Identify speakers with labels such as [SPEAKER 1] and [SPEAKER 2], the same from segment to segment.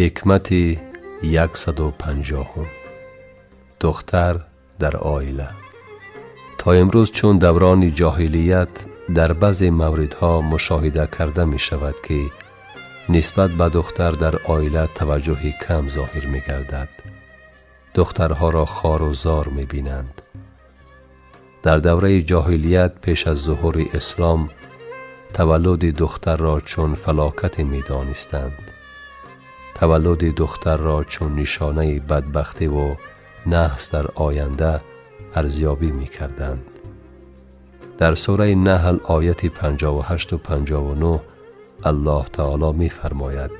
[SPEAKER 1] Ҳикмати 150-ум: духтар дар оила. То имрӯз, чун даврони ҷоҳилият, дар баъзе мавридҳо мушоҳида карда мешавад, ки нисбат ба духтар дар оила таваҷҷӯҳи кам зоҳир мегардад. Духтарҳоро хору зор мебинанд. Дар давраи ҷоҳилият, пеш аз зуҳури ислом, таваллуди духтарро чун фалокате медонистанд. Таваллуди духтарро чун нишонаи бадбахтиву наҳс дар оянда арзёбӣ мекарданд. Дар сураи Наҳл, ояти 58-у 59, Аллоҳ таоло мефармояд: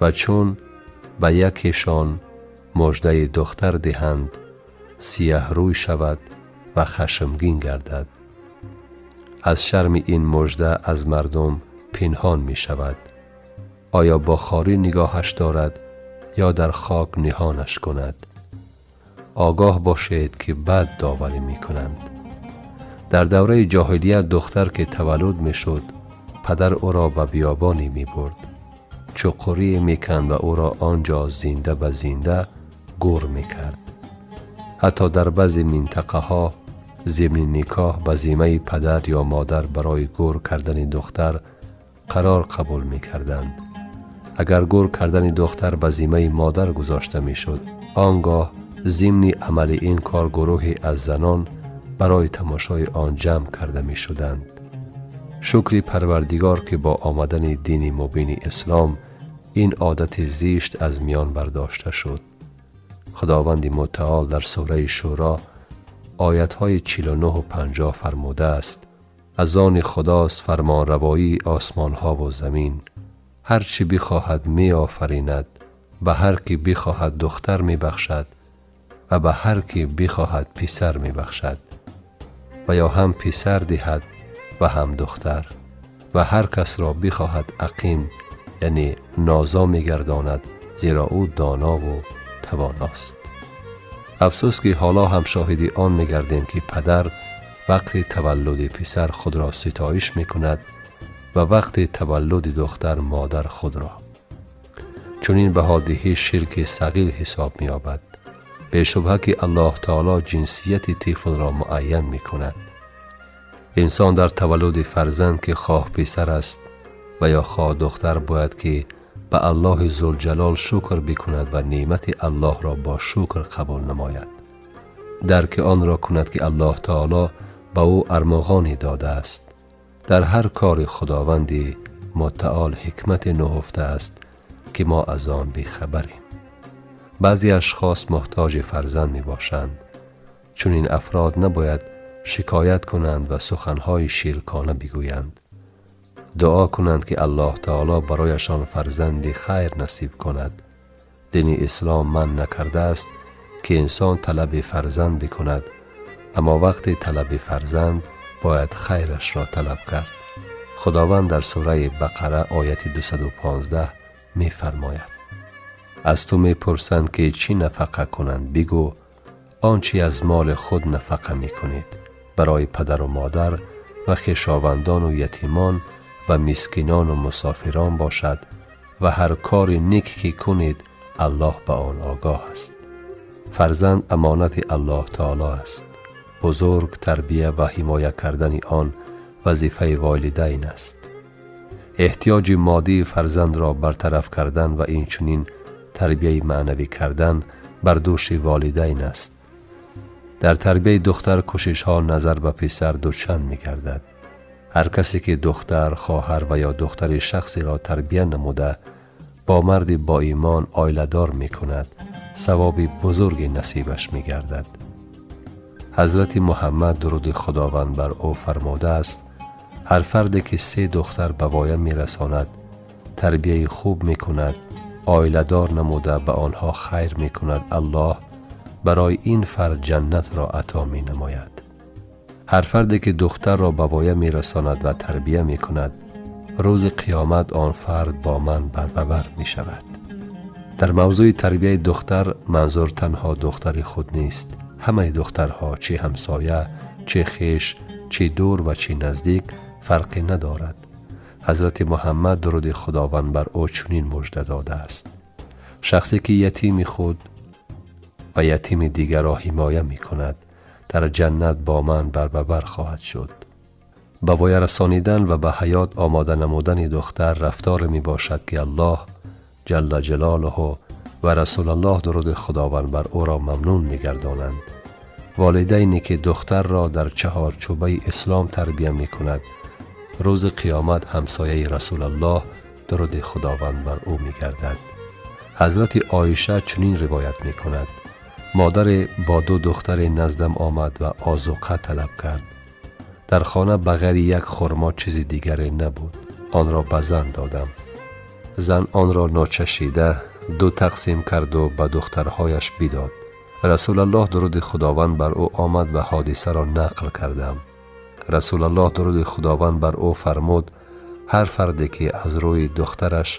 [SPEAKER 1] «Ва чун ба якешон муждаи духтар диҳанд, сияҳрӯй шавад ва хашмгин гардад. Аз шарми ин мужда аз мардум пинҳон мешавад. Оё бо хорӣ нигоҳаш дорад ё дар хок ниҳонаш кунад? Огоҳ бошед, ки бад доварӣ мекунанд». Дар давраи ҷоҳилият духтар ки таваллуд мешуд, падар ӯро ба биёбоне мебурд, чуқурие меканд ва ӯро он ҷо зинда ба зинда гӯр мекард. Ҳатто дар баъзе минтақаҳо зимни никоҳ ба зиммаи падар ё модар барои гӯр кардани духтар қарор қабул мекарданд. Агар гӯр кардани духтар ба зиммаи модар гузошта мешуд, он гоҳ зимни амали ин кор гурӯҳе аз занон барои тамошои он ҷамъ карда мешуданд. Шукри Парвардигор, ки бо омадани дини мубини ислом ин одати зишт аз миён бардошта шуд. Худованди мутаол дар сураи Шӯро, оятҳои 49-у 50 фармудааст: «Аз они Худост фармонравоии осмонҳову замин. Ҳар чӣ бихоҳад, меофаринад. Ба ҳар ки бихоҳад, духтар мебахшад ва ба ҳар ки бихоҳад, писар мебахшад ва ё ҳам писар диҳад ва ҳам духтар, ва ҳар касро бихоҳад, ақим, яъне нозо мегардонад, зеро ӯ донову тавоност». Афсӯс, ки ҳоло ҳам шоҳиди он мегардем, ки падар вақти таваллуди писар худро ситоиш мекунад ва вақти таваллуди духтар модар худро. Чунин баҳодиҳӣ ширки сағир ҳисоб меёбад. Бешубҳа, ки Аллоҳ таоло ҷинсияти тифлро муайян мекунад. Инсон дар таваллуди фарзанд, ки хоҳ писар аст ва ё хоҳ духтар, бояд ки ба Аллоҳи Зулҷалол шукр бикунад ва неъмати Аллоҳро бо шукр қабул намояд, дарки онро кунад, ки Аллоҳ таоло ба ӯ армуғоне додааст. Дар ҳар кори Худованди мутаол ҳикмате нуҳуфта аст, ки мо аз он бехабарем. Баъзе ашхос муҳтоҷи фарзанд мебошанд. Чунин афрод набояд шикоят кунанд ва суханҳои ширкона бигӯянд. Дуо кунанд, ки Аллоҳ таоло барояшон фарзанди хайр насиб кунад. Дини ислом манъ накардааст, ки инсон талаби фарзанд бикунад, аммо вақти талаби фарзанд бояд хайрашро талаб кард. Худованд дар сураи Бақара, ояти 215 мефармояд: «Аз ту мепурсанд, ки чӣ нафақа кунанд. Бигӯ: он чӣ аз моли худ нафақа мекунед, барои падару модар ва хешовандону ятимон ва мискинону мусофирон бошад ва ҳар кори нек ки кунед, Аллоҳ ба он огоҳ аст». Фарзанд амонати Аллоҳ таоло аст. Бузург, тарбия ва ҳимоя кардани он вазифаи волидайн аст. Эҳтиёҷи моддии фарзандро бартараф кардан ва инчунин тарбияи маънавӣ кардан бар дӯши волидайн аст. Дар тарбияи духтар кӯшишҳо назар ба писар дучанд мегардад. Ҳар касе ки духтар, хоҳар ва ё духтари шахсеро тарбия намуда, бо марди боимон оиладор мекунад, савоби бузурге насибаш мегардад. Ҳазрати Муҳаммад, дуруди Худованд бар ӯ, фармудааст: «Ҳар фарде ки се духтар ба воя мерасонад, тарбияи хуб мекунад, оиладор намуда, ба онҳо хайр мекунад, Аллоҳ барои ин фард ҷаннатро ато менамояд. Ҳар фарде ки духтарро ба воя мерасонад ва тарбия мекунад, рӯзи қиёмат он фард бо ман барбабар мешавад». Дар мавзӯи тарбияи духтар манзур танҳо духтари худ нест. Ҳамаи духтарҳо, чӣ ҳамсоя, чӣ хеш, чӣ дур ва чӣ наздик, фарқе надорад. Ҳазрати Муҳаммад дуруди Худованд бар ӯ чунин мужда додааст: шахсе ки ятими худ ва ятими дигарро ҳимоя мекунад, дар ҷаннат бо ман барбабар хоҳад шуд. Ба воя расонидан ва ба ҳаёт омода намудани духтар рафторе мебошад ки Аллоҳ ҷалла ҷалолаҳу ва Расулаллоҳ дуруди Худованд бар ӯро мамнун мегардонанд. Волидайне ки духтарро дар чаҳорчӯбаи ислом тарбия мекунад, рӯзи қиёмат ҳамсояи Расулаллоҳ дуруди Худованд бар ӯ мегардад. Ҳазрати Оиша чунин ривоят мекунад: модаре бо ду духтаре наздам омад ва озуқа талаб кард. Дар хона ба ғайри як хурмо чизи дигаре набуд. Онро ба зан додам. Зан онро ночашида ду тақсим карду ба духтарҳояш бидод. Расулаллоҳ дуруди Худованд бар ӯ омад ва ҳодисаро нақл кардам. Расулаллоҳ дуруди Худованд бар ӯ фармуд: ҳар фарде ки аз рӯи духтараш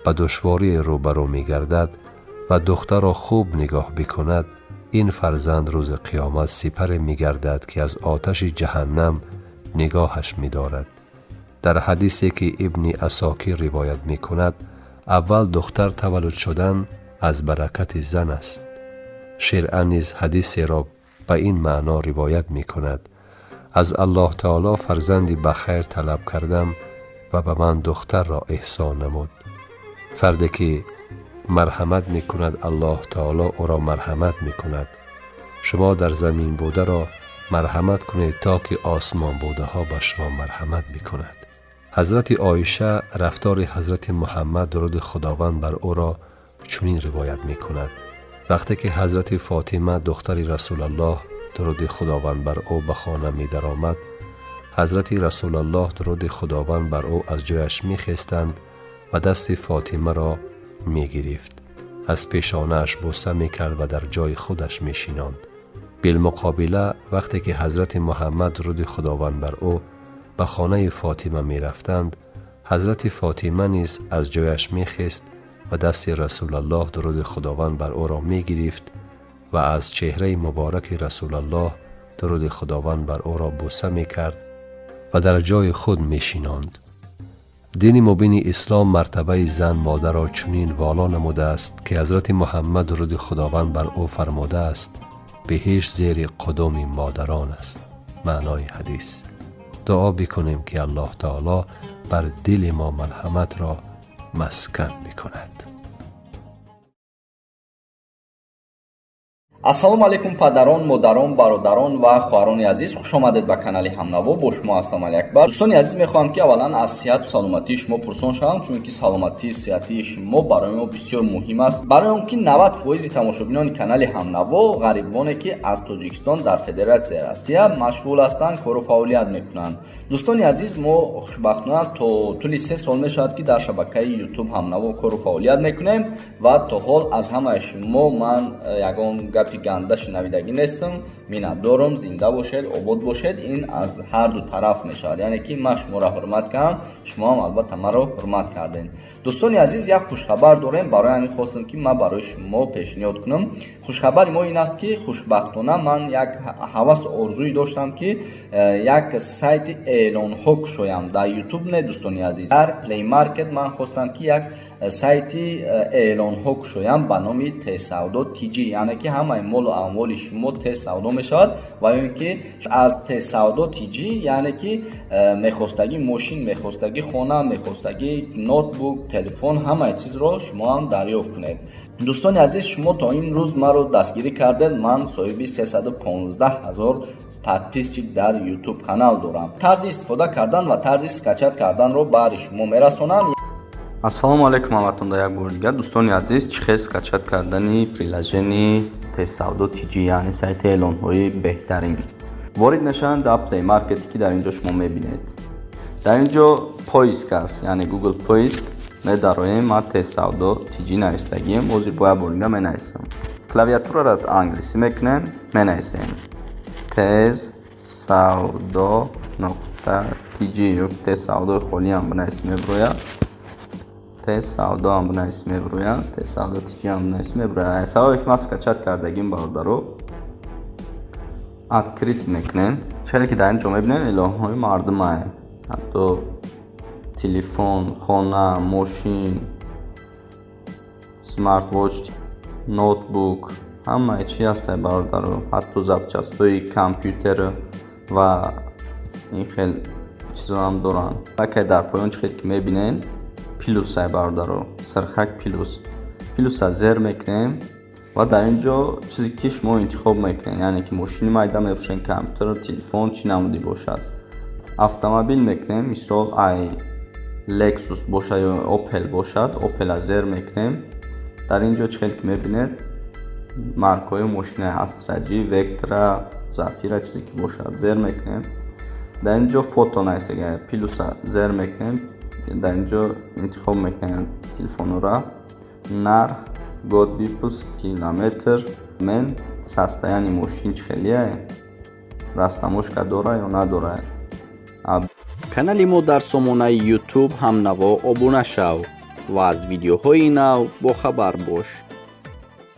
[SPEAKER 1] ба душворӣ рӯбарӯ мегардад ва духтарро хуб нигоҳ бикунад, ин фарзанд рӯзи қиёмат сипаре мегардад ки аз оташи ҷаҳаннам нигоҳаш медорад. Дар ҳадисе ки Ибни Асокир ривоят мекунад, аввал духтар таваллуд шудан аз баракати зан аст. Ширъа низ ҳадисеро ба ин маъно ривоят мекунад: аз Аллоҳ таоло фарзанди ба хайр талаб кардам ва ба ман духтарро эҳсон намуд. Фарде ки марҳамат мекунад, Аллоҳ таоло ӯро марҳамат мекунад. Шумо дар замин бударо марҳамат кунед, то ки осмон будаҳо ба шумо марҳамат бикунад. Ҳазрати Оиша рафтори ҳазрати Муҳаммад дуруди Худованд бар ӯро чунин ривоят мекунад: вақте ки ҳазрати Фотима духтари Расулаллоҳ дуруди Худованд бар ӯ ба хона медаромад, ҳазрати Расулаллоҳ дуруди Худованд бар ӯ аз ҷояш мехестанд ва дасти Фотимаро мегирифт, аз пешонааш буса мекард ва дар ҷои худаш мешинонд. Билмуқобила, вақте ки ҳазрати Муҳаммад дуруди Худованд бар ӯ ба хонаи Фотима мерафтанд, ҳазрати Фотима низ аз ҷояш мехест ва дасти Расулаллоҳ дуруди Худованд бар ӯро мегирифт ва аз чеҳраи мубораки Расулаллоҳ дуруди Худованд бар ӯро буса мекард ва дар ҷои худ мешинонд. Дини мубини ислом мартабаи зан модарро чунин воло намудааст ки ҳазрати Муҳаммад дуруди Худованд бар ӯ фармудааст: биҳишт зери қудуми модарон аст. Маънои ҳадис. Дуо бикунем ки Аллоҳ таоло бар дили мо марҳаматро маскан бикунад.
[SPEAKER 2] Ассалому алайкум падарон, модарон, бародарон ва хоҳарони азиз, хуш омадед ба канали Ҳамнаво. Бо шумо ҳастам Алиакбар. Дӯстони азиз, мехоҳам ки аввалан аз сиҳату саломатии шумо пурсон шавам, чунки саломатию сиҳатии шумо барои мо бисёр муҳим аст. Барои он ки 90% тамошобинони канали Ҳамнаво ғарибоне ки аз Тоҷикистон дар Федератсияи Россия машғул ҳастанд, кору фаъолият мекунанд. Дӯстони азиз, мо хушбахтона то тӯли 3 сол мешавад ки дар шабакаи YouTube Ҳамнаво кору фаъолият мекунем ва то ҳол аз ҳамаи шумо ман ягон гапи ганда шунавидагӣ нестам. Миннатдорам, зинда бошед, обод бошед. Ин аз ҳар ду тараф мешавад, яъне ки ман шуморо ҳурмат кардам, шумо ҳам албатта маро ҳурмат кардед. Дӯстони азиз, як хушхабар дорем, барои ҳамин хостам ки ман барои шумо пешниҳод кунам. Хушхабари мо ин аст ки хушбахтона ман як ҳавасу орзуе доштам ки як сайти эълонҳо кушоям дар YouTube. Не, дӯстони азиз, дар Play Market ман хостам ки як сайти эълонҳо кушоям ба номи Тесавдо TG, яъне ки ҳамаи молу амволи шумо тез савдо мешавад ва ё ин ки аз Тесавдо TG, яъне ки мехостагӣ мошин, мехостагӣ хона, мехостагӣ ноутбук, телефон, ҳамаи чизро шумо ҳам дарёфт кунед. Дӯстони азиз, шумо то ин рӯз маро дастгирӣ кардед. Ман соҳиби 315 ҳазор подписчик дар YouTube канал дорам. Тарзи истифода кардан ва тарзи скачать карданро баҳри шумо мерасонам.
[SPEAKER 3] Ассалому алайкум ҳаматонда як бори дигар, дӯстони азиз. Чӣ хел скачать кардани приложение Тесавдо TG, яъне сайти эълонҳои беҳтарин. Ворид мешаванд дар Play Market, ки дар ин ҷо шумо мебинед. Дар ин ҷо поиск аст, яъне Google поиск медароем. Ман Тесавдо TG навистагием, ҳозир бо як бори дигар менависам. Клавиатураро англисӣ мекунем, менависем тез савдо нуқта TG ё тез савдои холиам бинависем мебирояд, тез савдо ҳам бинависем мебирояд, тез савдо TG ҳам бинависем мебирояд. Сабабе ки ман скачать кардагим, бародаро, открыть мекунем. Челе ки дар ин ҷо мебинем, эълонҳои мардумае, ҳатто Телефон, хона, мошин, смартвоч, ноутбук, ҳамаи чи ҳастай, бародаро. Ҳатто запчастҳои компютер ва ин хел чизоам доранд. Акай дар поён, чӣ хел ки мебинед, плюсай, бародаро, сирхак плюс. Плюса зер мекунем ва дар ин ҷо чизе ки шумо интихоб мекунед, яъне ки мошини майда мефурӯшед, компютер, телефон, чӣ намудӣ бошад. Автомобил мекунем, мисол, ай Lexus бошад ё Opel бошад, Opel зер мекунем. Дар ин ҷо, чӣ хел ки мебинед, маркҳои мошинаи Astra J, Vectra, Zafira, чизе ки бошад, зер мекунем. Дар ин ҷо фото нависага, плюса зер мекунем. Дар ин ҷо интихоб мекунем телефонора, нарх, год выпуск, километр, мен состояние мошин чӣ хелие, растаможка дора ё надора.
[SPEAKER 2] Канали мо дар сомонаи Ютуб «Ҳамнаво» обуна шав ва аз видеоҳои нав бохабар бош.